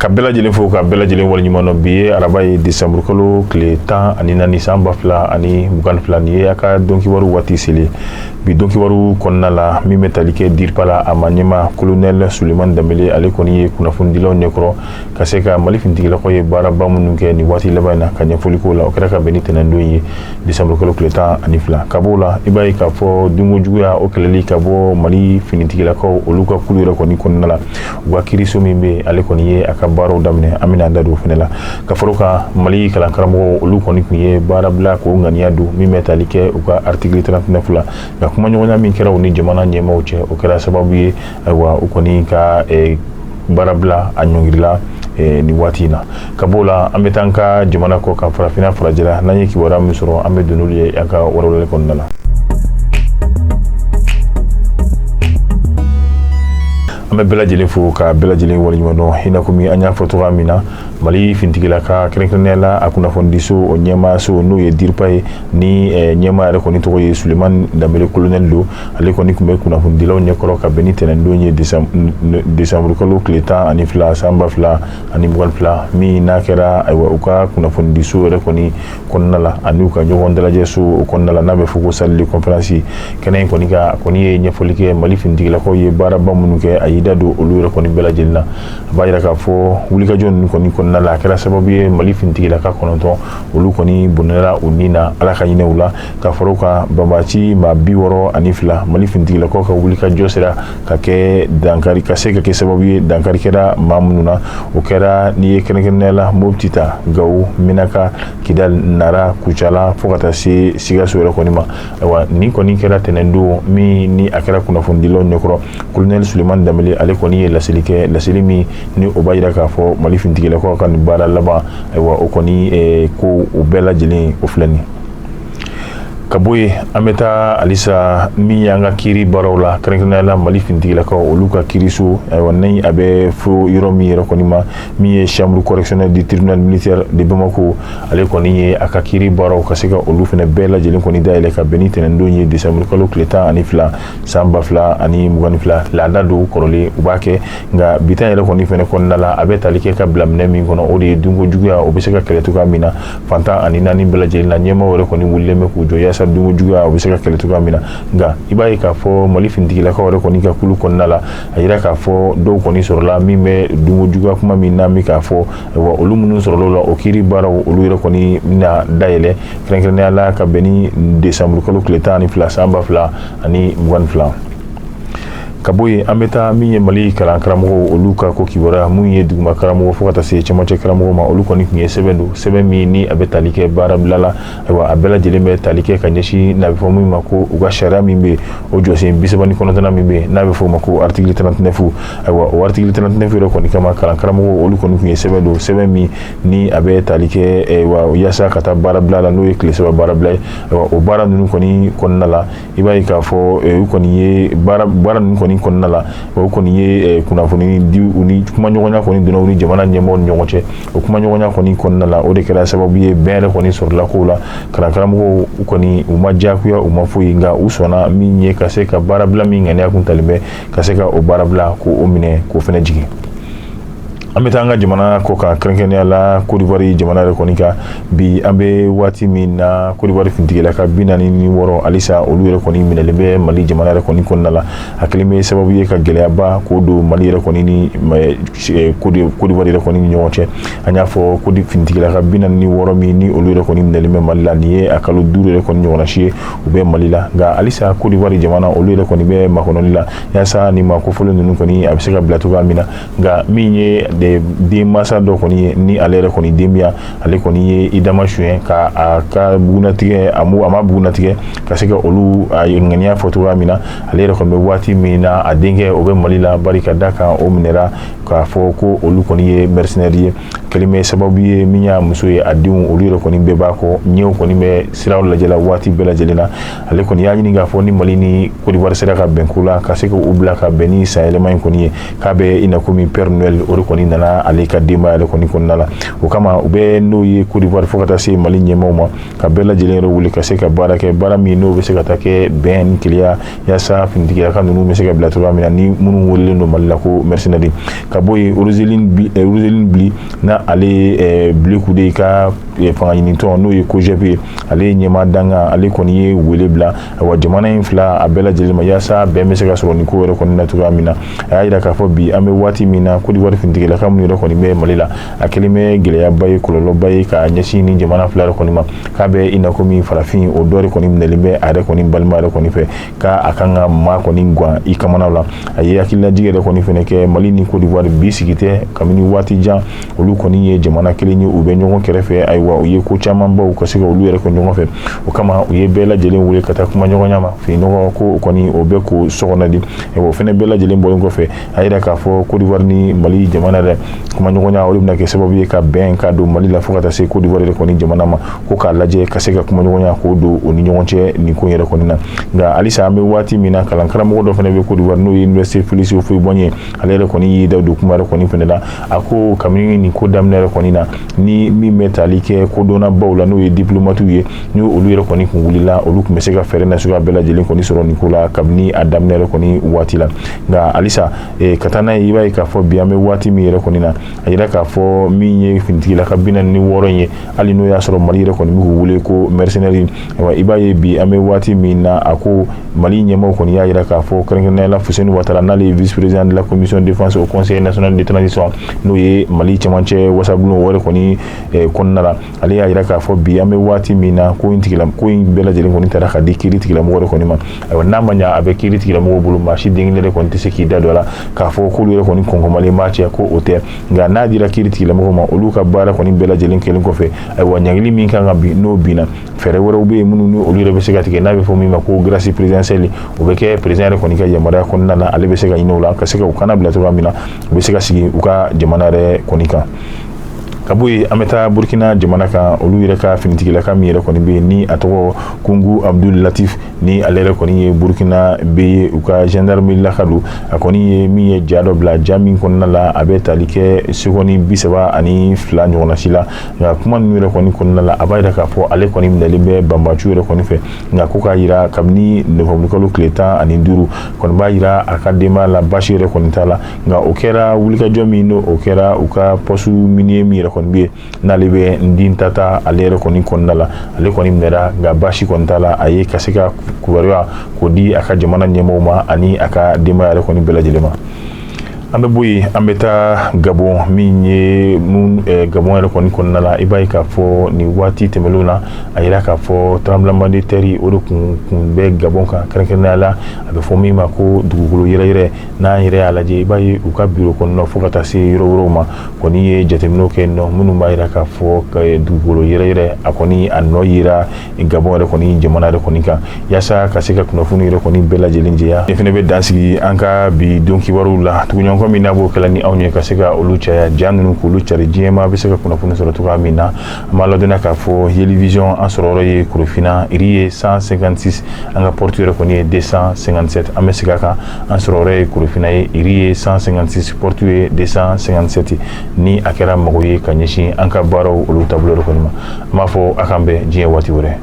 Ka bɛɛ lajɛlen fo, ka bɛɛ lajɛlen waleɲuman dɔn. Bi ye araba ye, desanburu kalo tile 14, san 2022. Nin ye a ka donkibaru waati selen. Bi donkibaru kɔnɔna la, min bɛ tali kɛ DIRPA la, a ma ɲɛma colonel Sulemani Danbele, ale kɔni ye kunnafonidilaw ɲɛkɔrɔ ka se ka Mali finitigilakaw ye baaraba minnu kɛ nin waati laban in na, ka ɲɛfɔli k'o la. O kɛra ka bɛn ni tɛnɛndon ye, desanburu kalo tile 12. Ka b'o la, i b'a ye k'a fɔ dunko juguya, o kɛlɛli ka bɔ Mali finitigilakaw olu ka kulu yɛrɛ kɔni kɔnɔna la, u ka kiiriso min bɛ yen, ale kɔni ye a ka baaraw daminɛ. An bɛna an da don o fana la. Ka fara o kan, Mali kalankaramɔgɔw olu kɔni tun ye baarabila k'o ŋaniya don, min bɛ tali kɛ u ka article 39 la. Nka kumaɲɔgɔnya min kɛra u ni jamana ɲɛmaaw cɛ, o kɛra sababu ye, ayiwa, u kɔni ka baarabila a ɲɔngirila nin waati in na. Ka b'o la, an bɛ taa an ka jamana kɔ kan, farafinna, farajɛla. N'an ye kibaruya min sɔrɔ, an bɛ don n'olu ye an ka walawalali kɔnɔna la. An bɛ bɛɛ lajɛlen fo, ka bɛɛ lajɛlen waleɲuman dɔn. I n'a komi an y'a fɔ cogoya min na, Mali finitigilaka, kɛrɛnkɛrɛnnenya la a kunnafonidiso o ɲɛmaaso, n'o ye DIRPA ye, ni ɲɛmaa yɛrɛ kɔni tɔgɔ ye Sulemani Danbele colonel don, ale kɔni tun bɛ kunnafonidilaw ɲɛkɔrɔ ka bɛn ni tɛnɛndon ye, desanburu kalo tile 12, san 2022, min n'a kɛra, ayiwa, u ka kunnafonidiso yɛrɛ kɔni kɔnɔna la ani u ka ɲɔgɔn dalajɛso o kɔnɔna la, n'a bɛ fɔ ko salle de conférence. Kɛnɛ in kɔni kan, a kɔni ye ɲɛfɔli kɛ Mali finitigilakaw ye baaraba minnu kɛ, a y'i da don olu yɛrɛ kɔni bɛɛ lajɛlen na. A b'a yira k'a fɔ wulikajɔ ninnu kɔni kɔnɔna la, a kɛra sababu ye Mali finitigilaka 9 olu kɔni bɔnɛra u ni na, Ala ka hinɛ u la. Ka fara o kan, banbaci maa 62, Mali finitigilakaw ka wulikajɔ sera ka kɛ dankari, ka se ka kɛ sababu ye dankari kɛra maa minnu na. O kɛra n'i ye kɛrɛnkɛrɛnnenya la Mopti ta, Gawo, Menaka, Kidal, Nara, Kucala, fo ka taa se Sikaso yɛrɛ kɔni ma. Ayiwa, nin kɔni kɛra tɛnɛndon min ni a kɛra kunnafonidilaw ɲɛkɔrɔ. Colonel Sulemani Danbele, ale kɔni ye laseli kɛ, laseli min ni o b'a yira k'a fɔ Mali finitigilakaw ka nin baara laban, ayiwa, o kɔni ko o bɛɛ lajɛlen o filɛ nin. Ka bɔ yen, an bɛ taa halisa min y'an ka kiiri baaraw la, kɛrɛnkɛrɛnnenya la Mali finitigilakaw olu ka kiiriso, ayiwa, ni a bɛ fo yɔrɔ min yɛrɛ kɔni ma, min ye chambre correctionnelle du tribunal militaire de Bamako, ale kɔni ye a ka kiiri baaraw ka se ka olu fana bɛɛ lajɛlen kɔni dayɛlɛ ka bɛn ni tɛnɛndon ye, desanburu kalo tile 12, san 2022. Laada don kɔrɔlen, u b'a kɛ, nka bi ta yɛrɛ kɔni fana kɔnɔna la, a bɛ tali kɛ ka bila minɛ min kɔnɔ, o de ye dunko juguya, o bɛ se ka kɛlɛ cogoya min na fan 14 bɛɛ lajɛlen na. Ɲɛmaaw yɛrɛ kɔni wulilen bɛ k'u jɔ yaasa dunko juguya o bɛ se ka kɛlɛ cogoya min na. Nka i b'a ye k'a fɔ Mali finitigilakaw yɛrɛ kɔni ka kulu kɔnɔna la, a yira k'a fɔ dɔw kɔni sɔrɔla min bɛ dunko juguya kuma min na, min k'a fɔ, ayiwa, olu minnu sɔrɔla o la, o kiiri baaraw olu yɛrɛ kɔni bɛna dayɛlɛ kɛrɛnkɛrɛnnenya la ka bɛn ni desanburu kalo tile 12, san 2022. Ka bɔ yen, an bɛ taa min ye Mali kalan karamɔgɔw olu ka ko kibaruya, mun ye duguma karamɔgɔ fo ka taa se cɛmancɛ karamɔgɔ ma, olu kɔni tun ye sɛbɛn don, sɛbɛn min ni a bɛ tali kɛ baarabila la. Ayiwa, a bɛɛ lajɛlen bɛ tali kɛ ka ɲɛsin n'a bɛ fɔ min ma ko u ka sariya min bɛ yen, o jɔsen 39 min bɛ yen, n'a bɛ fɔ o ma ko article 39. Ayiwa, o article 39 yɛrɛ kɔni kama, kalan karamɔgɔw olu kɔni tun ye sɛbɛn don, sɛbɛn min ni a bɛ tali kɛ, ayiwa, yaasa ka taa baarabila la, n'o ye tile 3 baarabila ye. Ayiwa, o baara ninnu kɔni kɔnɔna la, i b'a ye k'a fɔ u kɔni ye baara ninnu kɔni kɔnɔna la, o kɔni ye kunnafoni di, u ni kumaɲɔgɔnya kɔni donna u ni jamana ɲɛmɔgɔw ni ɲɔgɔn cɛ. O kumaɲɔgɔnya kɔni kɔnɔna la, o de kɛra sababu ye bɛn yɛrɛ kɔni sɔrɔla kow la. Kalankaramɔgɔw kɔni, u ma diyagoya, u ma foyi, nka u sɔnna min ye ka se ka baarabila min ŋaniya kun talen bɛ, ka se ka o baarabila k'o minɛ k'o fɛnɛ jigin. An bɛ taa an ka jamana kɔ kan, kɛrɛnkɛrɛnnenya la Côte d'Ivoire jamana yɛrɛ kɔni kan. Bi an bɛ waati min na, Côte d'Ivoire finitigilaka 46 halisa olu yɛrɛ kɔni minɛlen bɛ Mali jamana yɛrɛ kɔni kɔnɔna la. A kɛlen bɛ sababu ye ka gɛlɛyaba k'o don Mali yɛrɛ kɔni ni Côte d'Ivoire yɛrɛ kɔni ni ɲɔgɔn cɛ. An y'a fɔ Côte finitigilaka 46 min ni olu yɛrɛ kɔni minɛlen bɛ Mali la, nin ye a kalo 5 yɛrɛ kɔni ɲɔgɔnna si ye u bɛ Mali la. Nka halisa Côte d'Ivoire jamana olu yɛrɛ kɔni bɛ makɔnɔli la yaasa ni maa kofɔlen ninnu kɔni a bɛ se ka bila cogoya min na. Nka min ye denmansa dɔ kɔni ye, ni ale yɛrɛ kɔni den bɛ yan, ale kɔni ye i dama suɲɛ ka a ka bugunatigɛ, a ma bugunatigɛ ka se ka olu a ŋaniya fɔ cogoya min na. Ale yɛrɛ kɔni bɛ waati min na, a denkɛ o bɛ Mali la, bari ka da kan o minɛra k'a fɔ ko olu kɔni ye mercenaire ye. Kɛlen bɛ sababu ye min y'a muso ye, a denw olu yɛrɛ kɔni bɛɛ b'a kɔ, ɲɛw kɔni bɛ siraw lajɛ la waati bɛɛ lajɛlen na. Ale kɔni y'a ɲini k'a fɔ ni Mali ni Côte d'Ivoire sera ka bɛn ko la, ka se k'u bila ka bɛn ni sanyɛlɛma in kɔni ye, k'a bɛ i na komi Père Noël o de kɔni nana. nana ale ka denbaya yɛrɛ kɔni kɔnɔna la. O kama u bɛ n'o ye Côte d'Ivoire fo ka taa se Mali ɲɛmaaw ma, ka bɛɛ lajɛlen yɛrɛ wele ka se ka baara kɛ, baara min n'o bɛ se ka taa kɛ bɛn ni kelenya, yaasa finitigilaka ninnu bɛ se ka bila cogoya min na, ni minnu welelen don Mali la ko mercenaires. Ka bɔ yen, Roseline Bli, na ale ye Blé Goudé ka fanga ɲinitɔn n'o ye COJEP ye, ale ye ɲɛmaa dangan. Ale kɔni ye wele bila, ayiwa, jamana in fila a bɛɛ lajɛlen ma, yaasa bɛn bɛ se ka sɔrɔ nin ko yɛrɛ kɔni na cogoya min na. A y'a jira k'a fɔ bi an bɛ waati min na, Côte d'Ivoire finitigilaka minnu yɛrɛ kɔni bɛ Mali la, a kɛlen bɛ gɛlɛyaba ye, kɔlɔlɔba ye ka ɲɛsin ni jamana fila yɛrɛ kɔni ma, k'a bɛ i n'a komi farafin o dɔ de kɔni minɛlen bɛ a yɛrɛ kɔni balima yɛrɛ kɔni fɛ, k'a kan ka maa kɔni gan i kamanaw la. A ye hakililajigi yɛrɛ kɔni fɛnɛ kɛ, Mali ni Côte d'Ivoire bi sigi tɛ, kabini waati jan olu kɔni ye jamana kelen ye, u bɛ ɲɔgɔn kɛrɛfɛ. Ayiwa, u ye ko camanbaw ka se ka olu yɛrɛ kɛ ɲɔgɔn fɛ. O kama u ye bɛɛ lajɛlen wele ka taa kuma ɲɔgɔnya ma fininɔgɔ ko kɔni o bɛ ko so kɔnɔ di. O fɛnɛ bɛɛ lajɛlen bɔlen kɔfɛ, a yira k'a fɔ Côte d'Ivoire ni Mali jamana yɛrɛ kuma ɲɔgɔnya, o de bɛna kɛ sababu ye ka bɛn ka don Mali la fo ka taa se Côte d'Ivoire yɛrɛ kɔni jamana ma, ko k'a lajɛ ka se ka kuma ɲɔgɔnya k'o don u ni ɲɔgɔn cɛ nin ko yɛrɛ kɔni na. Nka halisa an bɛ waati min na, kalan karamɔgɔ dɔ fana bɛ Côte d'Ivoire, n'o ye Université Félix Houphouët-Boigny ye, ale yɛrɛ kɔni y'i da don kuma yɛrɛ kɔni fɛnɛ la. A ko kabini nin ko daminɛ yɛrɛ kɔni na, ni min bɛ tali kɛ kodɔnnabaw la, n'o ye diplomatiw ye, ni olu yɛrɛ kɔni kun wulila, olu tun bɛ se ka fɛɛrɛ nasuguya bɛɛ lajɛlen kɔni sɔrɔ nin ko la kabini a daminɛ yɛrɛ kɔni waati la. Nka halisa ka taa n'a ye, i b'a ye k'a fɔ bi an bɛ waati min yɛrɛ kɔni na, a yira k'a fɔ min ye finitigilaka 46 ye, hali n'o y'a sɔrɔ Mali yɛrɛ kɔni bɛ k'u wele ko mercenaires. Ayiwa, i b'a ye bi an bɛ waati min na, a ko Mali ɲɛmaaw kɔni y'a yira k'a fɔ, kɛrɛnkɛrɛnnenya la Fuseni Watara, n'ale ye vice président de la commission défense au Conseil national de transition, n'o ye Mali cɛmancɛ wasabulon o yɛrɛ kɔni kɔnɔna la, ale y'a yira k'a fɔ bi an bɛ waati min na, ko in tigila ko in bɛɛ lajɛlen kɔni taara ka di kiiri tigilamɔgɔ yɛrɛ kɔni ma. Ayiwa, n'a ma ɲa a bɛ kiiri tigilamɔgɔw bolo, maa si den kelen yɛrɛ kɔni tɛ se k'i da don a la k'a fɔ k'olu yɛrɛ kɔni kɔnkɔnmalen b'a cɛ ko o tɛ. Nka n'a dira kiiri tigilamɔgɔw ma, olu ka baara kɔni bɛɛ lajɛlen kɛlen kɔfɛ, ayiwa, ɲangili min kan ka bin, n'o binna, fɛɛrɛ wɛrɛw bɛ yen minnu ni olu yɛrɛ bɛ se ka tigɛ, n'a bɛ fɔ min ma ko grâce présidentielle. O bɛ kɛ président yɛrɛ kɔni ka yamaruya kɔnɔna na, ale bɛ se ka ɲini o la ka se ka u kana bila cogoya min na, u bɛ se ka sigi u ka jamana yɛrɛ kɔni kan. Ka bɔ yen, an bɛ taa Burkina jamana kan. Olu yɛrɛ ka finitigilaka min yɛrɛ kɔni bɛ yen, ni a tɔgɔ Kungu Abdul Latif, ni ale yɛrɛ kɔni ye Burkina bɛ ye, u ka gendarmerie la ka don, a kɔni ye min ye ja dɔ bila, ja min kɔnɔna la a bɛ tali kɛ seconde 32 ɲɔgɔnna si la. Nka kuma ninnu yɛrɛ kɔni kɔnɔna la, a b'a yira k'a fɔ ale kɔni minɛlen bɛ banbaciw yɛrɛ kɔni fɛ. Nka ko k'a yira kabini novembre kalo tile 15 kɔni b'a yira a ka denbaya la, baasi yɛrɛ kɔni t'a la. Nka o kɛra wulikajɔ min n'o o kɛra u ka poste minier min yɛrɛ kɔni bɛ yen, n'ale bɛ Ndintata, ale yɛrɛ kɔni kɔnɔna la, ale kɔni minɛra, nka baasi kɔni t'a la. A ye ka se ka kibaruya k'o di a ka jamana ɲɛmɔgɔw ma ani a ka denbaya yɛrɛ kɔni bɛɛ lajɛlen ma. An bɛ bɔ yen, an bɛ taa Gabon. Min ye mun Gabon yɛrɛ kɔni kɔnɔna la, i b'a ye k'a fɔ nin waati tɛmɛnlenw na, a yira k'a fɔ tremblement de terre o de kun bɛ Gabon kan, kɛrɛnkɛrɛnnenya la a bɛ fɔ min ma ko dugukolo yɛrɛyɛrɛ. N'an yɛrɛ y'a lajɛ, i b'a ye u ka biro kɔnɔna fo ka taa se yɔrɔ wɛrɛw ma kɔni ye jateminɛw kɛ nɔ minnu b'a yira k'a fɔ dugukolo yɛrɛyɛrɛ a kɔni a nɔ yira Gabon yɛrɛ kɔni jamana yɛrɛ kɔni kan. Yaasa ka se ka kunnafoni yɛrɛ kɔni bɛɛ lajɛlen jɛya, ne fana bɛ dan sigi an ka bi don kibaruw la. Tuguɲɔgɔn min n'a b'o kɛla ni anw ye ka se ka olu caya, ja ninnu k'olu cari diɲɛma bɛ se ka kunnafoni sɔrɔ cogoya min na. An b'a ladɔnniya k'a fɔ Yelivision an sɔrɔyɔrɔ ye Korofina, rue ye 156, an ka porte yɛrɛ kɔni ye 257. An bɛ segin a kan, an sɔrɔyɔrɔ ye Korofina ye, rue ye 156, porte ye 257. Ni a kɛra mago ye ka ɲɛsin an ka baaraw olu taabolo yɛrɛ kɔni ma, an b'a fɔ a k'an bɛn diɲɛ waati wɛrɛ.